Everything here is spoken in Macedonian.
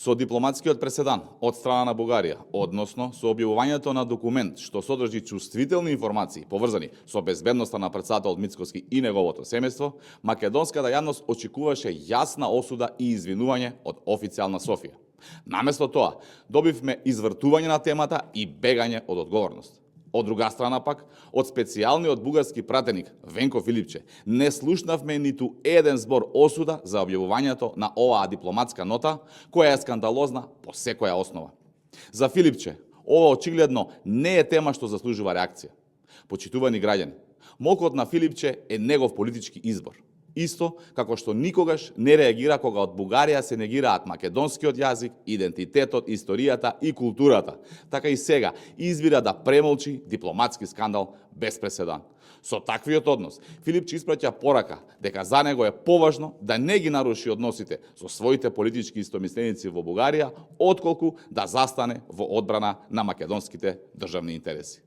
Со дипломатскиот преседан од страна на Бугарија, односно со објавувањето на документ што содржи чувствителни информации поврзани со безбедноста на претседателот Мицкоски и неговото семејство, македонската јавност очекуваше јасна осуда и извинување од официјална Софија. Наместо тоа, добивме извртување на темата и бегање од одговорност. Од друга страна пак, од специјалниот бугарски пратеник Венко Филипче не слушнавме ниту еден збор осуда за објавувањето на оваа дипломатска нота, која е скандалозна по секоја основа. За Филипче, ова очигледно не е тема што заслужува реакција. Почитувани граѓани, молкот на Филипче е негов политички избор. Исто како што никогаш не реагира кога од Бугарија се негираат македонскиот јазик, идентитетот, историјата и културата, така и сега избира да премолчи дипломатски скандал без преседан. Со таквиот однос, Филипче испраќа порака дека за него е поважно да не ги наруши односите со своите политички истомисленици во Бугарија, отколку да застане во одбрана на македонските државни интереси.